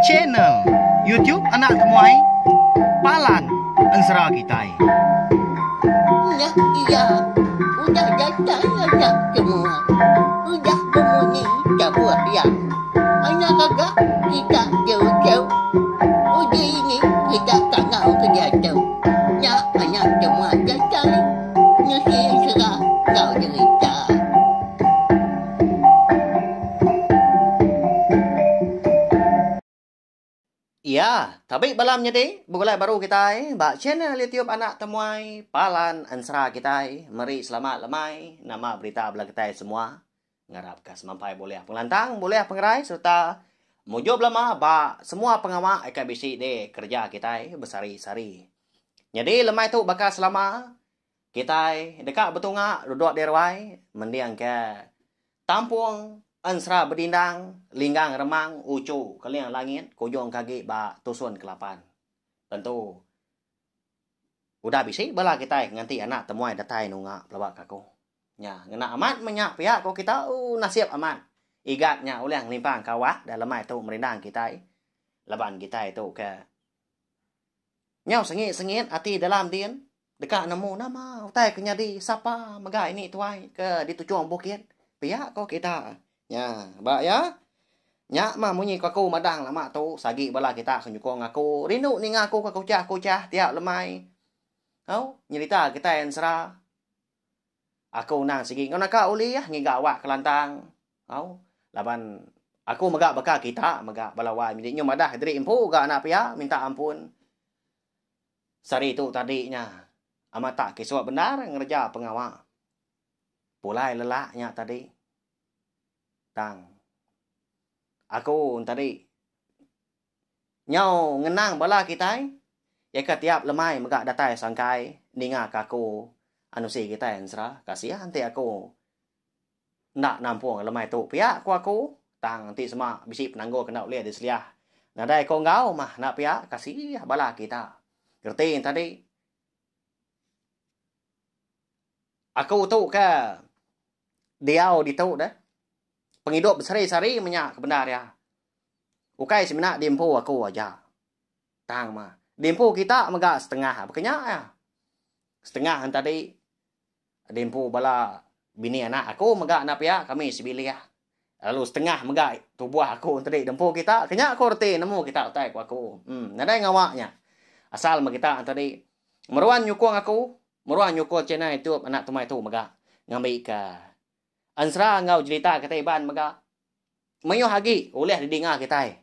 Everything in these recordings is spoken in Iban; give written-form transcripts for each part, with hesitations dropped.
Channel YouTube Anak Temuai Palan Ensera Kitai. Nya iya udah datai anak temuai udah bemunyi tabuh iya. Anak gaga kita jauh-jauh uji ini kita kangau ke diatu. Nya anak temuai datai nusi ensera enggau jerita. Iya, tabi bala menyadi begulai baru kitai ba channel YouTube Anak Temuai Palan Ensera kitai meri selamat lemai nama berita bala kitai semua. Ngarap ka semampai bulih pengelantang, bulih pengerai sereta mujur belama ba semua pengawa ka bisi di kereja kitai besehari-sehari. Nyadi lemai tu baka selama Kitai deka betunga duduk di ruai mendingka tampung ensera bedindang linggang remang uchu keling langit ke ujung ke agi ba tusun kelapan. Tentu udah bisi bala kitai nganti anak temuai datai nunga pelaba ke aku. Nya ngena amat meh nya pia ko kita ooh nasib amat igat nya ulih ngelimpang ke awak da lemai tu merindang kitai laban kitai tu ke Nyau sengit-sengit ati dalam din deka nemu nama utai ke nyadi sapa mega ini tuai ke dituchung bukit pia ko kita. Nya ba iya nya mah munyi ko aku madang lama tu sagi bala kita ke nyukung aku rindu ninga aku ke kuchah-kuchah tiap lemai. Au nyerita kitai ensera. Aku endang sigi enggau naka ulih ngiga awak ke lantang. Au, laban aku mega baka kita mega bala wai menyadi nyu madah diri empu ga anak pia minta ampun. Sehari tu tadi nya amat tak kisuk bendar ngereja pengawa. Pulai lelak nya tadi. Tang aku tadi Nyau ngenang bala kitai, iya ke tiap lemai mega datai sangkai ninga ke aku anusi kitai ensera kasih enti aku enda nampung lemai tu pia ku aku tang enti sema bisi penanggul ke enda ulih diseliah nadai ko enggau mah enda pia kasih bala kita. Reti tadi aku tu ke diau ditu deh pengidup beseri-seri menya ke bendar iya. Ukai semina diempu aku aja. Tang mah. Diempu kita mega setengah. Baka nya iya. Setengah tadi diempu bala bini anak aku mega enda pia kami sebilik. Lalu setengah mega tubuh aku tadi diempu kita. Kenya ku reti nemu kita utai ku aku. Em nadai ngawa nya. Asal meh kita tadi meruan nyukung aku, meruan nyukung channel YouTube anak tumai tu mega ngambika ensera enggau jerita kitai Iban mega Mayuh agi ulih didinga kitai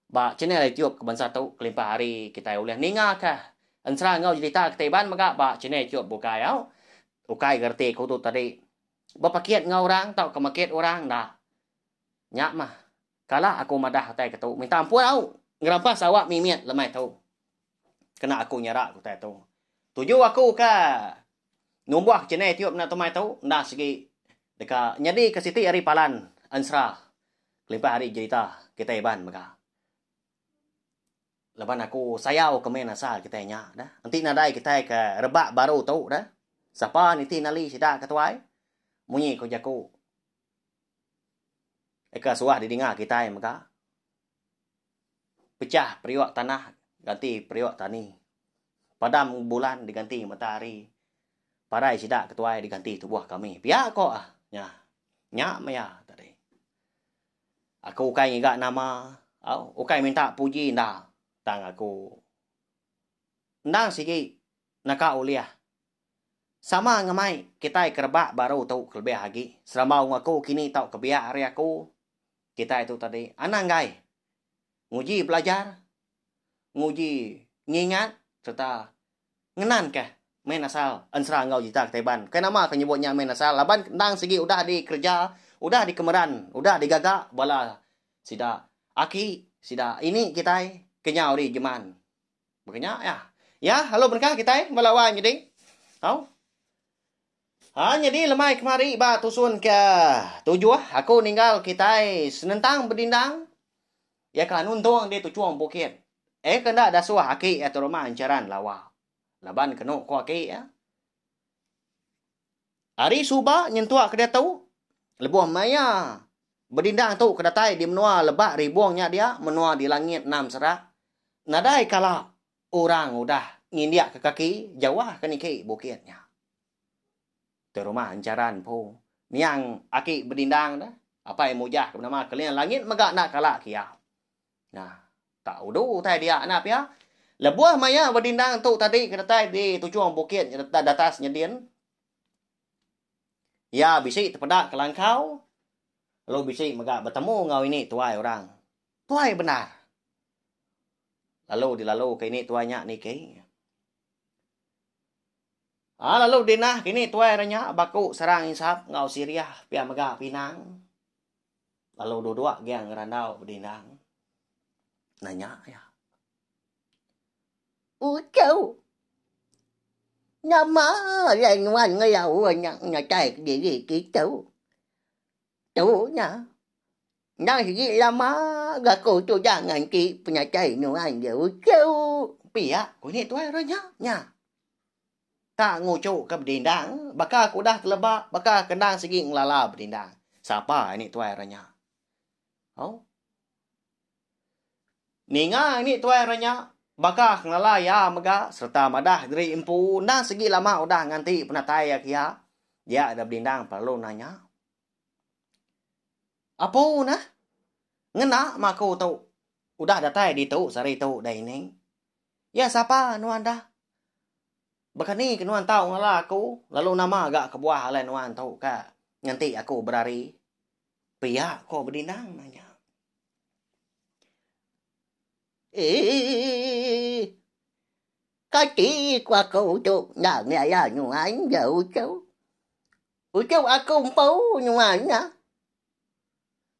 ba channel YouTube ke bansa tu kelimpah ari kitai ulih ninga ka ensera enggau jerita kitai Iban mega ba channel YouTube bukai au. Ukai ga reti ku tu tadi bepekit enggau orang tauka mekit orang enda. Nya mah kala aku madah utai ke tu minta ampun au ngerampas awak mimit lemai tu kena aku nyara utai tu. Tuju aku ke numbuh channel YouTube enda tumai tu enda sigi Deka nyadika siti ari palan ensera kelimpah ari jerita kitai Iban mega. Laban aku sayau ke main asal kitai nya dah. Enti nadai kitai ke rebak baru tu dah, sapa niti nali sida ke tuai? Munyi ku jaku eka suah didinga kitai mega. Pechah periuk tanah ganti periuk tani. Padam bulan diganti matahari. Parai sida ke tuai diganti tubuh kami. Pia ko ah. Nya. Nya meh iya tadi. Aku ukai ngiga nama, au ukai minta puji enda. Tang aku endang sigi naka ulih sama ngemai kitai ke rebak baru tu kelebih agi serambau enggau aku kini tauka biak ari aku kitai tu tadi anang enggai nguji belajar nguji ngingat sereta ngenanka main asal ensera enggau jerita kitai Iban. Kai nama ke nyebut nya main asal laban endang sigi udah dikereja, udah dikemeran, udah digaga bala sida aki, sida ini kitai kenyau ari jeman. Baka nya iya. Ya, lalu berengkah kitai bala wai nyadi. Au. Ha nyadi lemai kemari ba tusun ke tujuh aku ninggal kitai senentang bedindang iya ka nuntung di tuchung bukit. Eh ke enda dasuh aki iya tu rumah encheran lawa. Laban kenu ko aki iya. Ari suba nyentuk ke diatu lebuh maya. Bedindang tu ke datai di menua Lebak Ribong nya dia, menua di langit enam serak, nadai kala orang udah ngindik ke kaki jauh ke niki bukit nya. Tu rumah Encharan empu. Niang aki Bedindang dah, apai Mujah ke benama Keling Langit mega enda kala kia. Nah, tak udu utai dia enda pia. Lebuh maya Bedindang tu tadi ke datai di tuchung bukit datas nyedin, Iya bisi tepeda ke langkau lalu bisi mega betemu enggau ini tuai orang. Tuai bendar. Lalu dilalu ke ini tuai nya niki. Ha, lalu dinah ke ini tuai orang nya baku serang insap enggau siriah pia mega pinang. Lalu duduk giang ngerandau bedindang. Nanya iya. Uchu. Nama alai nuan ngelawa nya ngetai kediri kitu. Tu nya. Endang sigi lama ga aku tudah nganti penatai nuan je uchu. Pia ku ini tuai orang nya. Nya. Tak nguchu ke bedindang baka ke udah teleba baka ke endang sigi ngelala bedindang. Sapa ini tuai orang nya. Au. Ninga ini tuai orang nya, baka ngelala iya mega sereta madah diri empu endang sigi lama udah nganti penatai iya kia, dia da bedindang perlu nanya. Apu neh, ngena mah aku tu udah datai ditu sehari tu deh ini. Iya sapa nuan dah? Baka ni ke nuan tau ngelala aku lalu nama ga kebuah alai nuan tu ka nganti aku berari? Pia ko bedindang nanya. Eii. Kati ku aku tu enda ngelala nuan ga uchu. Uchu aku empu nuan nya.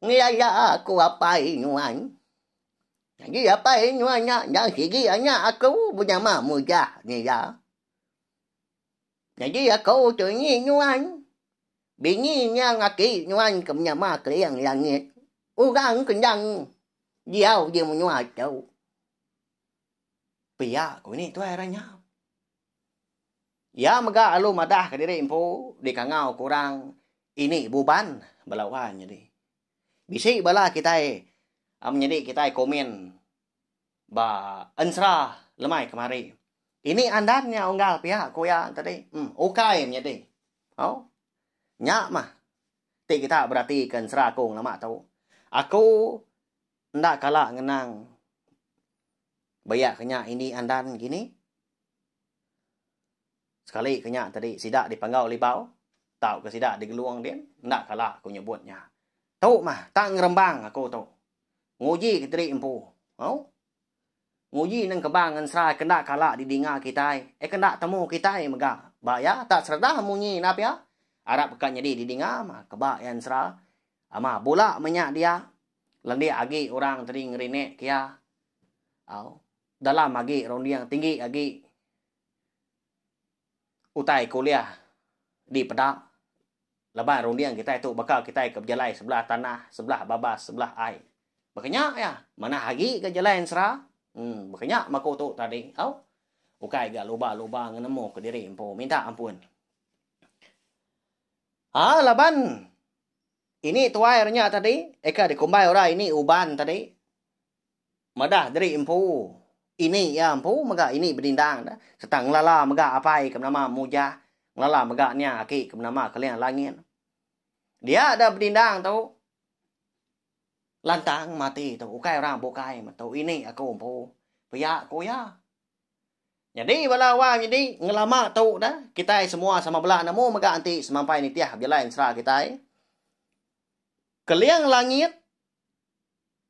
Ngelala aku apai nuan. Nyadi apai nuan nya endang sigi anak aku benama Mujah nila. Nyadi aku tu ini nuan. Bini nya ngaki nuan ke benama Keling Langit. Orang ke endang diau di menua tu. Pia ku ini tuai orang nya. Iya mega lalu madahka diri empu dikangau ke orang ini buban bala wan nyadi. Bisi bala kitai menyadi kitai komen Ba ensera lemai kemari. Ini andan nya unggal pia ku iya tadi. Em ukai menyadi. Au. Nya mah ti kita beratika ensera aku ngelama tu. Aku enda kala ngenang beyak ke nya ini andan gini. Sekali ke nya tadi sida di Panggau Libau tauka sida di Gelung din enda kala aku nyebut nya. Tu mah tak ngerembang aku tu. Nguji ke diri empu. Au. Nguji neng kebang ensera ke enda kala didinga kitai, eh ke enda temu kitai mega. Ba iya tak seredah munyi enda pia. Arap ka nyadi didinga mah keba iya ensera. Ama bula meh nya dia. Lendik agi orang tadi ngerinek ke iya. Au. Dalam agi runding tinggi agi utai ke ulih dipeda. Laban runding kitai tu baka kitai ke bejalai sebelah tanah, sebelah babas, sebelah ai. Baka nya iya, manah agi ga jalai ensera. Em baka nya maku tu tadi. Au. Ukai ga luba-luba ngenemu kediri empu minta ampun. Ha laban ini tuai re nya tadi, eka dikumbai orang ini uban tadi. Madah diri empu. Ini iya empu mega ini bedindang da sereta ngelala mega apai ke benama Mujah, ngelala mega nya aki ke benama Keling Langit. Dia da bedindang tu lantang mati tu ukai orang bukai metu ini aku empu. Pia ku iya. Nyadi bala wang nyadi ngelama tu da kitai semua sama bela nemu mega enti semampai nitih bejalai ensera kitai. Keling Langit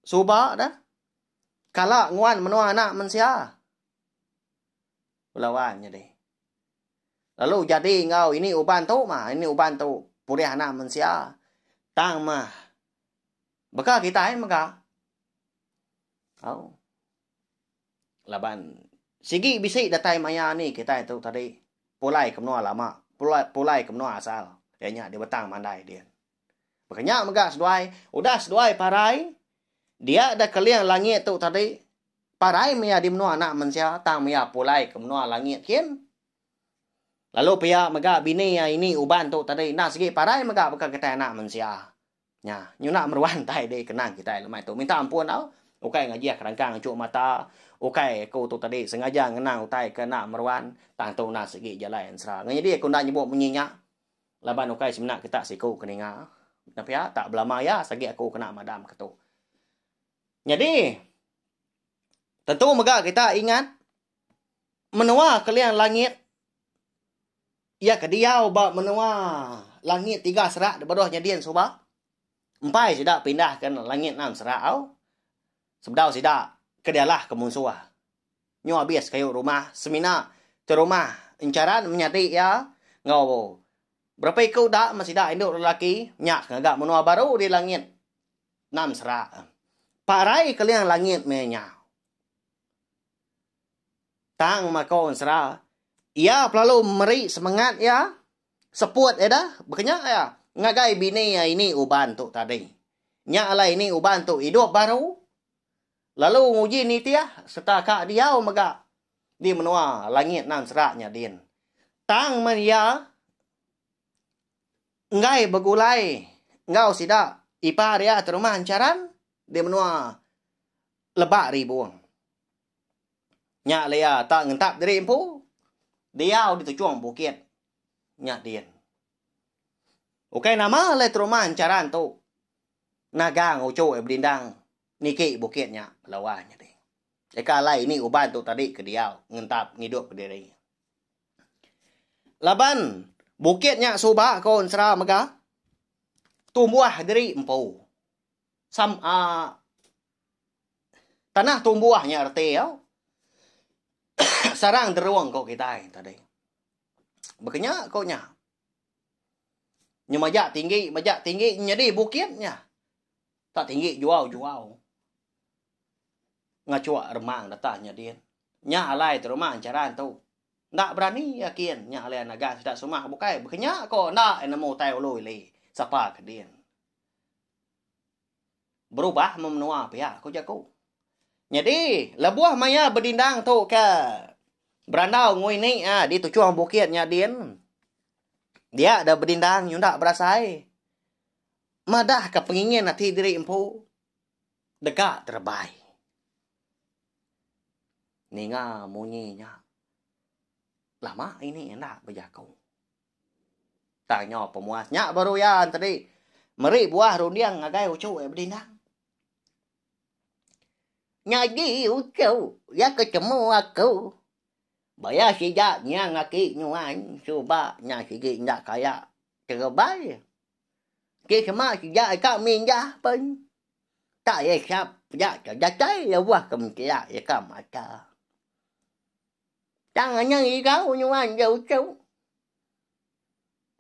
Suba dah. Kala nguan menua anak mensia. Belawan nyadi. Lalu jadi enggau ini uban tu mah, ini uban tu purih anak mensia. Tang mah baka kitai mega. Au. Laban sigi bisi datai maya ni kitai tu tadi pulai ke menua lama, pulai pulai ke menua asal iya nya di Batang Mandai din. Baka nya mega seduai, udah seduai parai, dia da keling langit tu tadi, parai mia di menua anak mensia tang mia pulai ke menua langit kin. Lalu pia mega bini iya ini uban tu tadi enda sigi parai mega baka kitai anak mensia. Nya, nyuna meruan tai di kenang kitai lemai tu. Minta ampun tau, ukai ngajih kerangkang ngechuk mata, ukai aku tu tadi sengaja ngenang utai ke enda meruan, tang tu enda sigi jalai ensera. Ngenyadi aku enda nyebut munyi nya laban ukai semina kita siku ke ninga. Enda pia, tak belama iya sagi aku kena madam ke tu. Nyadi, tentu mega kita ingat menua Keling Langit Iya ke diau ba menua langit tiga serak da baruh nyadin suba. Empai sida pindah ke langit enam serak au. Sebedau sida ke dialah ke munsuh. Nyu abis kayu rumah semina ke rumah encharan menyadi iya enggau berapa iku da men sida indu lelaki nya ke ngaga menua baru di langit enam serak. Parai keling langit meh nya. Tang mako ensera, iya pelalu meri semengat iya, seput iya dah, bekenya iya ngagai bini iya ini uban tu tadi. Nya alai ini uban tu idup baru lalu nguji nitih sereta ka diau mega di menua langit nan serak nya din. Tang men iya enggai begulai enggau sida ipar iya terumah encharan di menua Lebak Ribung. Nya alai iya tak ngentap diri empu diau di tuchung bukit nya din. Ukai nama alai terumah encharan tu nagang uchu iya bedindang niki bukit nya lawa nyadi. Eka alai ini uban tu tadi ke diau ngentap ngidup kediri. Laban bukit nya suba ko ensera mega tumbuh diri empu. Sam a Tanah tumbuh nya reti iya sarang derung ko kitai tadi. Baka nya ko nya. Nyu majak tinggi majak tinggi nyadi bukit nya. Tak tinggi juau-juau. Ngachuk remang data nyadin. Nya alai terumah encharan tu. Enda berani yakin nya alai naga sida sumah bukai. Baka nya ko enda nemu utai ulu ili sapa ke din. Berubah meh menua pia ku jaku. Nyadi lebuh maya bedindang tu ke berandau ngui ni ah di tuchung bukit nya din dia da bedindang nyunda berasai madah ka pengingin ati diri empu deka terebai. Ninga munyi nya lama ini enda bejaku. Tang nyo pemuas nya baru iya tadi meri buah runding ngagai uchu iya bedindang. Nyadi uchu iya ke temu aku. Baya sida nyang aki nyuan suba nya sigi enda kala terebai. Ti sema sida ika mindah pen tak iya sap peda ke datai lebuh ke mentela leka mata. Tang anang irau nyuan je uchu.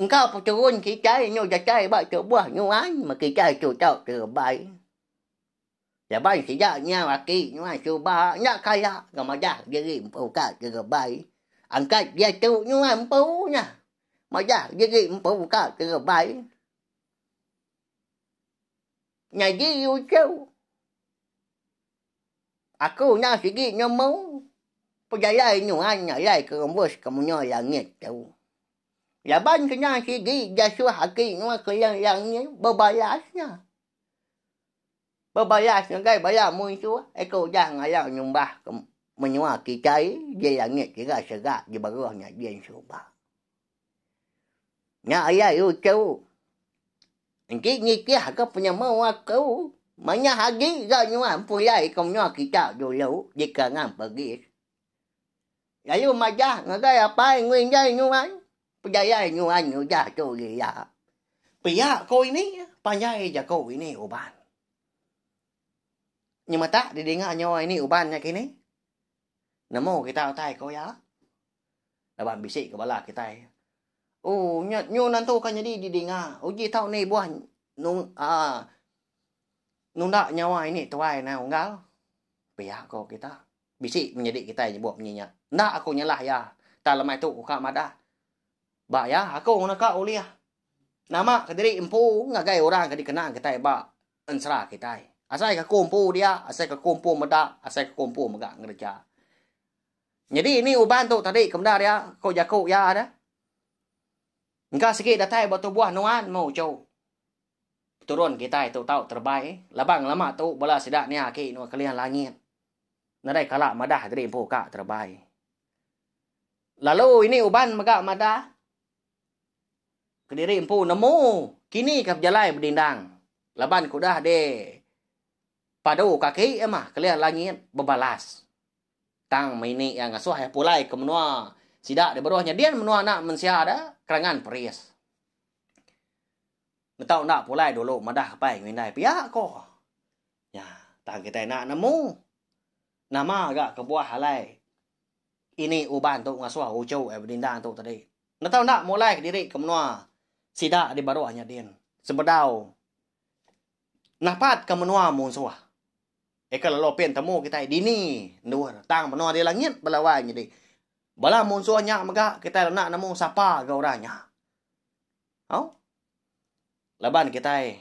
Engka peturun kitai enu datai ba tubuh nyuan meh kitai tu tau terebai. Laban sida nyau aki nyuan suba enda kala ga madah diri empu ka terebai. Angkat diatu nyuan empu nya madah diri empu ka terebai. Nyadi uchu. Aku enda sigi nemu pejalai nuan alai ke rembus ke menua langit tu. Laban kena sigi dasuh aki nuan kelang langit bebalas nya. Bebalas ngagai bala munsuh aku udah ngalau nyumbah ke menua kitai di langit kira serak di baruh nya din suba. Nya alai uchu. Enti nitih ke penemu aku, manah agi ga nyuah pulai ke menua kita dulu deka ngan pergi. Lalu madah ngagai apai enggau indai nuan, pejalai nuan udah tu ila. Pia ko ini, panjai jaku ini uban. Nyemetak didinga nyawa ini uban nya kini. Nemu kita utai ko iya. Laban bisi ke bala kitai. Oh nya nyu nentu ka nyadi didinga. Uji tau ni buah nung aaa nunda nyawa ini tuai nai unggal. Pia ko kita. Bisi menyadi kitai nyebut munyi nya. Enda aku nyalah iya. Tang lemai tu ku ka madah. Ba iya aku neka ulih nama kediri empu ngagai orang ke dikena kitai ba ensera kitai. Asai ke aku empu dia, asai ke aku empu meda, asai ke aku empu mega ngereja. Nyadi ini uban tu tadi ke bendar iya ko jaku iya deh. Engka sigi datai ba tubuh nuan meh uchu. Peturun kitai tu tau terebai laban ngelama tu bala sida nia agi enggau Keling Langit nadai kala madah diri empu ka terebai. Lalu ini uban mega madah kediri empu nemu kini ka pejalai bedindang laban ke udah di padu kaki iya mah Keling Langit bebalas. Tang meh ini iya ngasuh iya pulai ke menua sida di baruh nyadin menua anak mensia da kerangan peris. Ngetau enda pulai dulu madah apai enggau indai pia ko. Nya, tang kitai enda nemu nama ga kebuah alai ini uban tu ngasuh uchu ai bedindang tu tadi. Ngetau enda mulai kediri ke menua sida di baruh nya din sebedau napat ke menua munsuh. Eka lalu pin temu kitai dini endur tang menua di langit bala wai nyadi. Bala munsuh nya mega kitai enda nemu sapa ga orang nya. Au. Laban kitai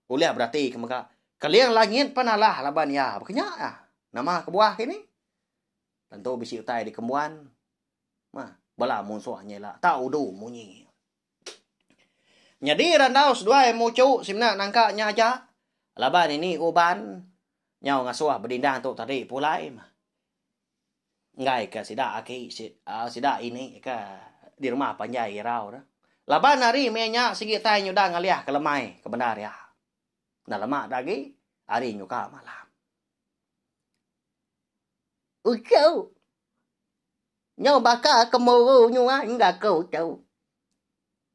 ulih berati ke mega Keling Langit pan alah laban iya baka nya ah. Nama kebuah kini? Tentu bisi utai dikembuan. Mah bala munsuh nya ila tau udu munyi. Nyadi randau seduai muchu semina nangka nya aja laban ini uban nyau ngasuh bedindang tu tadi pulai mah. Enggai ke sida aki sida ini ke di rumah panjai irau tu. Laban hari meh nya sigi tai nyudah ngalih ke lemai ke bendar iya. Enda lama da agi hari nyuka malam. Uchu. Nyau baka ke muru nyuan ga aku tu.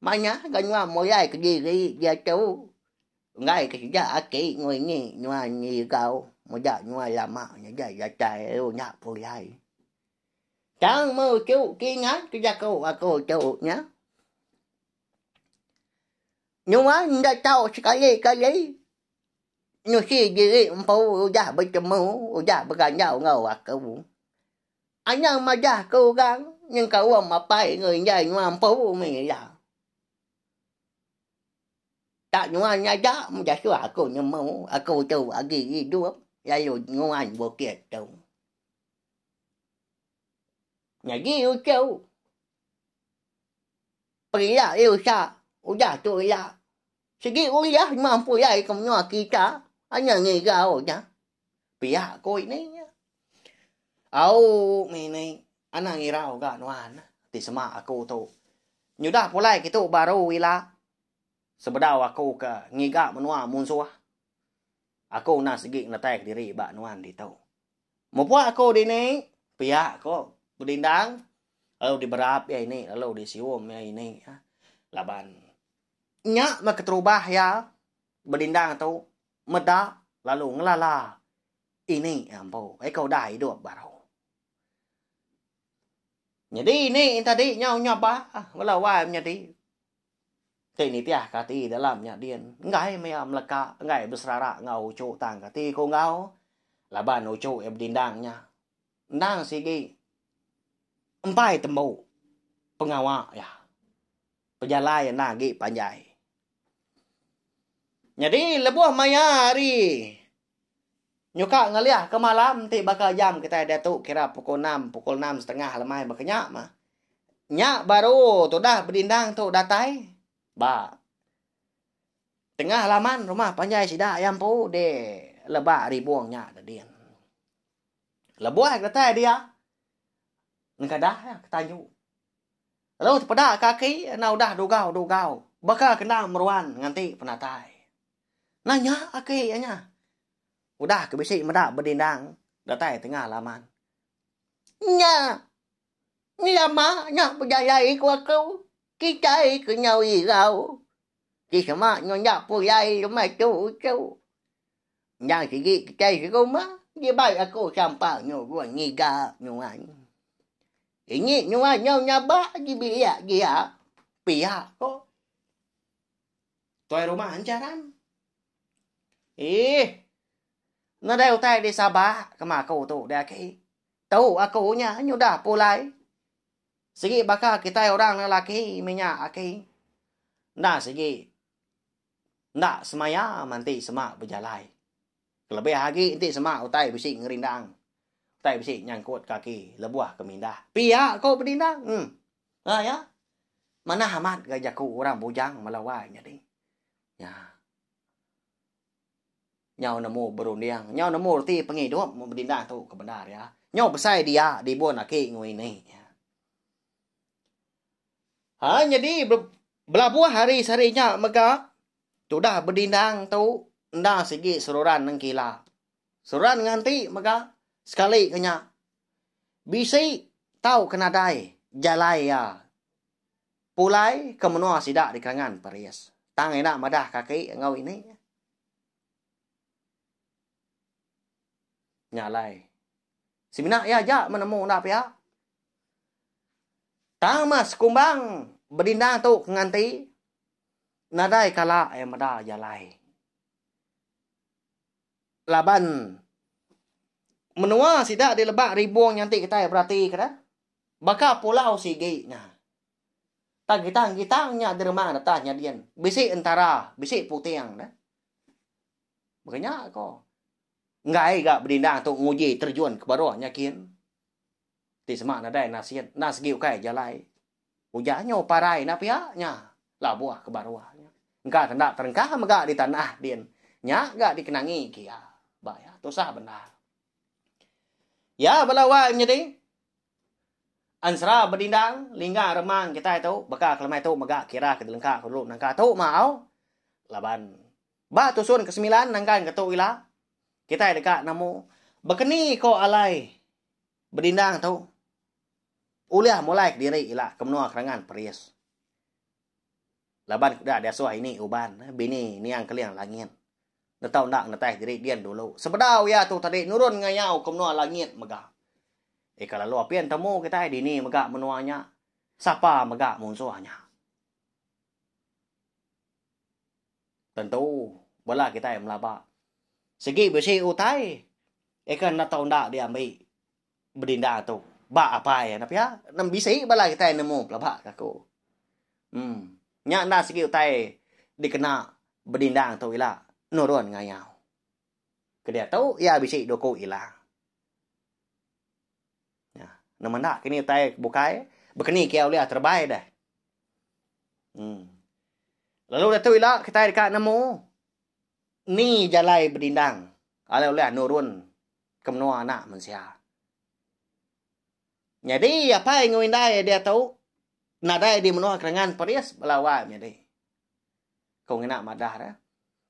Manah ga nyuan mulai kediri diatu. Enggai ke sida aki enggau ini nyuan ngigau meda nyuan lama ngagai datai lalu enda pulai. Tang meh uchu ke ingat ke jaku aku tu nya. Nyuan enda tau sekali-kali nusi diri empu udah betemu udah berandau enggau aku. Anang madah ke orang nyengkaum apai enggau indai nyuan empu meh ila. Tak nyuan aja meda suah aku nemu aku tu agi idup lalu nyuan bukit tu. Nyadi uchu perila lusa udah tu ila sigi ulih nyuan pulai ke menua kita anang ngigau nya. Pia ko ini nya. Au mih ini anang irau ga nuan ti sema aku tu. Nyudah pulai kitu baru ila. Sebedau aku ke ngiga menua munsuh, aku enda sigi ngetai kediri ba nuan ditu. Mupuk aku dini, pia ko Bedindang lalu diberap iya ini lalu disium iya ini laban nya meh keterubah iya Bedindang tu meda lalu ngelala ini iya empu ika udah idup baru. Nyadi ini tadi nyau nyabak bala wai menyadi. Ti nitih ka ati dalam nya din, enggai meh iya meleka, enggai beserara enggau uchu tang ka ati ku enggau laban uchu iya bedindang nya. Endang sigi empai tembu pengawa iya. Pejalai endang agi panjai. Nyadi lebuh maya hari nyuka ngelih ke malam ti baka jam kitai diatu kira pukul enam, pukul enam setengah lemai baka nya mah. Nya baru tudah bedindang tu datai ba tengah laman rumah panjai sida iya empu di Lebak Ribong nya dedin. Lebuh datai dia nengkadah iya ke tanju. Lalu tepeda kaki enda udah dugau-dugau baka kena meruan nganti penatai. Nanya aki iya nya. Udah ke bisi meda bedindang datai tengah laman. Nya. Lama nya bejalai ku aku, kitai ke nyau irau. Ti sema nyunda pulai lemai tu uchu. Endang sigi kitai serumah dibai aku sampal nurun ngiga nuan. Ini nuan nyau nyabak di bilik dia, pia ko Tuai Rumah Encharan. Ih, nadai utai disabak kema aku tu deh aki. Tu aku nya nyudah pulai. Sigi baka kitai orang lelaki mih nya aki. Enda sigi enda semaya meh enti sema bejalai. Kelebih agi enti sema utai bisi ngerindang, utai bisi nyangkut kaki lebuh ke mindah. Pia ko bedindang. Em. Ha ya. Manah amat ga jaku orang bujang melawai nyadi. Nya. Nyau nemu berunding, nyau nemu reti pengidup bedindang tu ke bendar iya. Nyau besai dia dibun aki enggau ini. Ha nyadi belabuh hari sehari nya mega tudah bedindang tu enda sigi seruran nengkila. Seruran nganti mega sekali ke nya bisi tauka nadai jalai iya pulai ke menua sida di Kerangan Peris. Tang ina madah kaki enggau ini. Nya alai. Semina iya aja menemu enda pia. Tang mah sekumbang bedindang tu ke nganti nadai kala iya meda jalai. Laban menua sida di lebak ribung nya enti kitai berati ke deh. Baka pulau sigi nya. Tang gitang-gitang nya diremang retah nyadin. Bisi entara, bisi puting deh. Baka nya ko. Enggai ga bedindang tu nguji terjun ke baruh nya kin. Ti sema nadai nasit, enda segi ukai jalai. Ujan nyu parai enda pia nya labuh ke baruh nya. Engka ke enda terengkah mega di tanah din. Nya ga dikenangi ke iya. Ba iya tusah bendar. Iya bala wai menyadi. Ensera bedindang lingga remang kitai tu baka kelemai tu mega kira ke dilengka ke dulu nangka tu mau laban ba tusun ke semilan nangkan ke tu ila kitai deka nemu bekeni ko alai bedindang tu ulih mulai kediri ila ke menua Kerangan Peris. Laban ke udah diasuh ini uban bini niang Keling Langit netau enda ngetai diri din dulu sebedau iya tu tadi nurun ngayau ke menua langit mega. Ika lalu apin temu kitai dini mega menua nya sapa mega munsuh nya. Tentu bala kitai melaba sigi bisi utai ika enda tau enda diambi bedinda tu ba apai enda pia nem bisi bala kitai nemu pelaba ka aku. Em nya enda sigi utai dikena bedindang tu ila nurun ngayau. Ke diatu iya bisi duku ilang. Nya nem enda kini utai bukai bekeni ke iya ulih terebai deh. Em lalu diatu ila kitai deka nemu ni jalai bedindang alai ulih nurun ke menua anak mensia. Nyadi apai enggau indai diatu nadai di menua Kerangan Peris bala wai menyadi. Ku ngena madah deh.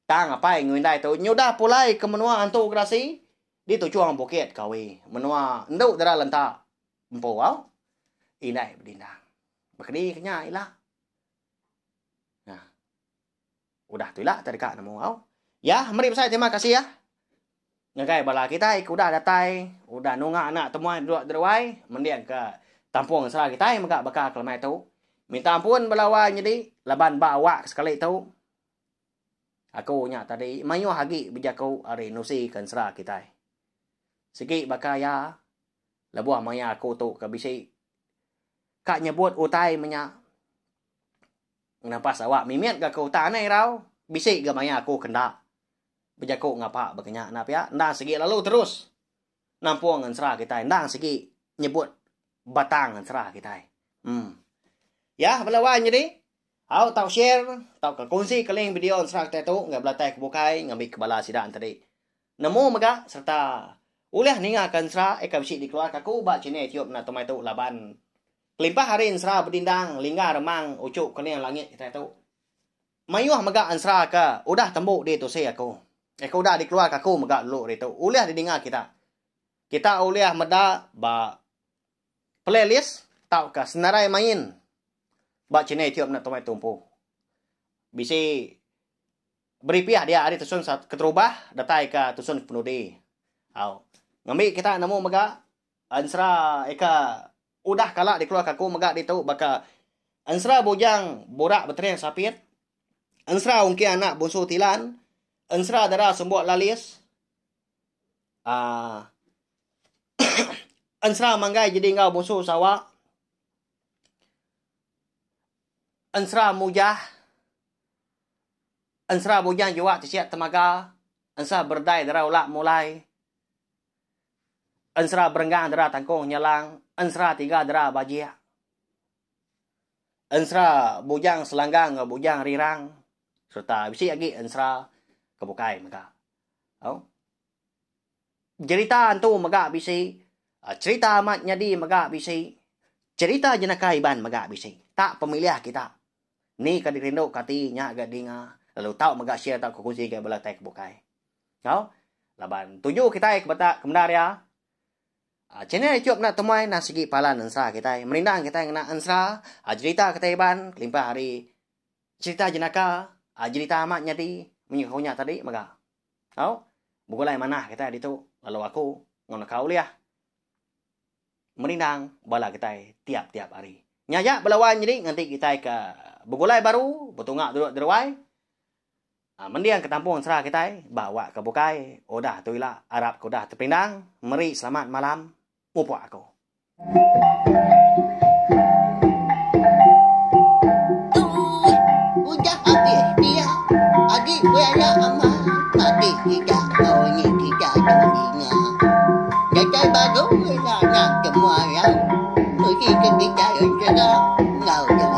Tang apai enggau indai tu nyudah pulai ke menua Antu Gerasi di tuchung Bukit Kawi, menua Endu Dara Lenta empu au. Indai bedindang. Bekedi ke nya ila. Nah. Udah tu ila tadi deka nemu au. Ya, meri besai terima kasih ya. Ngagai bala kitai ke udah datai, udah nunga anak temuai duduk deruai, mending ke tampung ensera kitai mega baka ke lemai tu. Minta ampun bala wai nyadi laban ba awak sekali tu. Aku nya tadi mayuh agi bejaku ari nusi ke ensera kitai. Sigi baka iya lebuh maya aku tu ke bisi ka nyebut utai menya. Ngenapas awak mimit ga ke utai anai irau, bisi ga maya aku ke enda bejaku ngapa baka nya enda pia, endang sigi lalu terus nampung ensera kitai endang sigi nyebut batang ensera kitai. Em. Ya bala wai nyadi au tau share tauka kongsi ke link video ensera kitai tu ngagai bala tai ke bukai ngambi ke bala sida entadi nemu mega sereta ulih ninga ke ensera eka bisi dikeluarka aku ba channel YouTube enda tumai tu laban Kelimpah ari ensera bedindang lingga remang uchu kening langit kitai tu, mayuh mega ensera ke udah tembu ditusi aku. Ke udah dikeluarka aku mega dulu ari tu ulih didinga kita. Kita ulih meda ba playlist tauka senarai main ba channel YouTube enda tumai tumpu. Bisi beripih dia ari tusun keterubah datai ke tusun kepenudi. Au. Ngambi kita nemu mega Ensera eka udah kala dikeluarka aku mega ditu baka Ensera Bujang Burak Betering Sapit, Ensera Ungking Anak Bunsu Tilan, Ensera Dara Sumbuk Lalis, aaa Ensera Manggai Jadi Enggau Bunsu Sawa, Ensera Mujah, Ensera Bujang Juak Tisik Temaga, Ensera Berdai Dara Ulak Mulai, Ensera Berenggang Dera Tangkung Nyelang, Ensera Tiga Dera Bajik, Ensera Bujang Selanggang enggau Bujang Rirang. Sereta bisi agi ensera ke bukai mega. Au. Jerita antu mega bisi, cherita amat nyadi mega bisi, cherita jenaka Iban mega bisi. Tak pemilih kita. Ni ka dirindu ka ati nya ga dinga lalu tau mega share tauka kunsi ngagai bala kitai ke bukai. Au. Laban tuju kitai ke beta ke bendar iya channel YouTube enda temuai enda sigi palan ensera kitai. Merindang kitai ngena ensera jerita kitai Iban kelimpah ari cherita jenaka, jerita amat nyadi munyi ku nya tadi mega. Au, begulai manah kitai ditu lalu aku enggau neka ulih merindang bala kitai tiap-tiap hari. Nya aja bala wan nyadi nganti kitai ke begulai baru betunga duduk deruai mending ke tampung sera kitai ba awak ke bukai udah tu ila arap ke udah teperindang meri selamat malam mupuk aku. Udah abis pia agi beranak amat agi sida enggau ini sida tu ninga. Datai baru ila anak temuai au. Uji ke kitai ensera enggau tu.